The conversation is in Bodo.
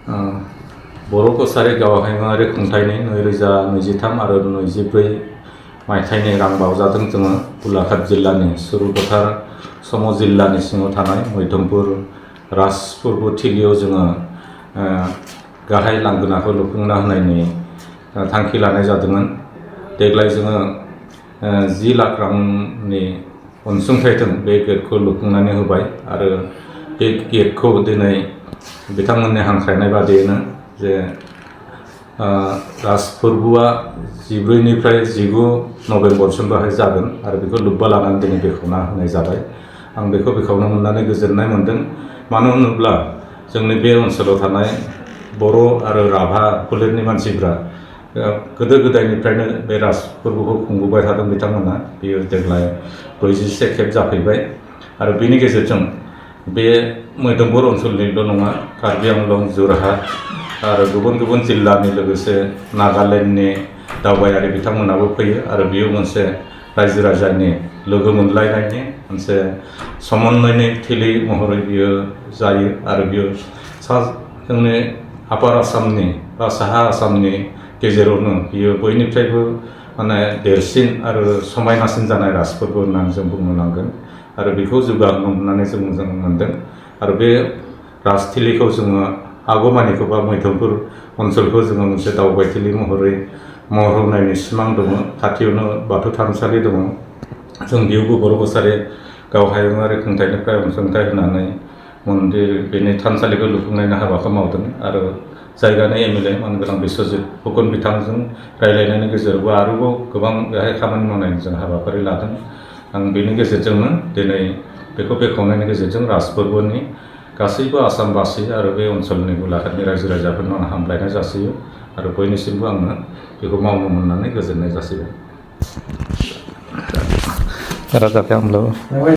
बर' कसारी गावहायुङारि खुंथायनि 2023 आरो 24 मायथाइनि रां बावजादों जोङो गलाघाट जिल्लानि सुरुपथार सम जिल्लानि सिङाव थानाय मैधमपुर राजफोरबो थिलियाव जोङो गाहाय लांगोनाखौ लुफुंना होनायनि थांखि लानाय जादोंमोन। देग्लाय जोङो 10 लाख रांनि अनसुंथाइजों बे गेटखौ लुफुंनानै होबाय आरो बे गेटखौ दिनै बिथांमोननि हांख्रायनाय बादियैनो जे राज फोरबोआ 14 निफ्राय 19 नभेम्बरसिमहाय जागोन आरो बेखौ लोब्बा लानानै दिनै बेखेवना होनाय जाबाय। आं बेखौ बेखेवनो मोननानै गोजोननाय मोनदों। मानो होनोब्ला जोंनि बे ओनसोलाव थानाय बर' आरो राभा फोलेरनि मानसिफ्रा गोदो गोदायनिफ्रायनो बे राज फोरबोखौ खुंबोबाय थादों। बिथांमोना बेयो देग्लाय 41 खेब जाफैबाय आरो बेनि गेजेरजों बे मैधमपुर ओनसोलनिल' नङा, कार्बि आंलं, जरहाट आरो गुबुन गुबुन जिल्लानि लोगोसे नागालेण्डनि दावबायारि बिथांमोनाबो फैयो आरो बेयो मोनसे रायजो राजानि लोगो मोनलायनायनि मोनसे समन्वयनि थिलि महरै बियो जायो आरो बियो जोंनि आपार आसामनि बा साहा आसामनि गेजेरावनो बियो बयनिफ्रायबो माने देरसिन आरो समायनासिन जानाय राज फोरबो होननानै जों बुंनो नांगोन आरो बेखौ जौगाहोनो होननानै जों मोनदों। आरो बे राजथिलिखौ जोङो हागौमानिखौ बा मैधमपुर ओनसोलखौ जोङो मोनसे दावबायथिलि महरै महर होनायनि सिमां दङ। खाथियावनो बाथौ थानसालि दङ। जों बेयावबो बर' कसारी गावहायुङारि खुंथायनिफ्राय अनसुंथाइ होनानै मन्दिर बेनि थानसालिखौ लुफुंनायनि हाबाखौ मावदों आरो जायगानि एमएलए मानगोनां बिस्वजित फुकन बिथांजों रायज्लायनायनि गेजेरावबो आरोबाव गोबां बेहाय खामानि मावनायनि जों हाबाफारि लादों। आं बेनि गेजेरजोंनो दिनै बेखौ बेखेवनायनि गेजेरजों राज फोरबोनि गासैबो आसामबासि आरो बे ओनसोलनि गलाघाटनि रायजो राजाफोरनो आं हामलायनाय जासियो आरो बयनिसिमबो आङो बेखौ मावनो मोननानै गोजोननाय जासिबाय। राजाखौ हामलाय।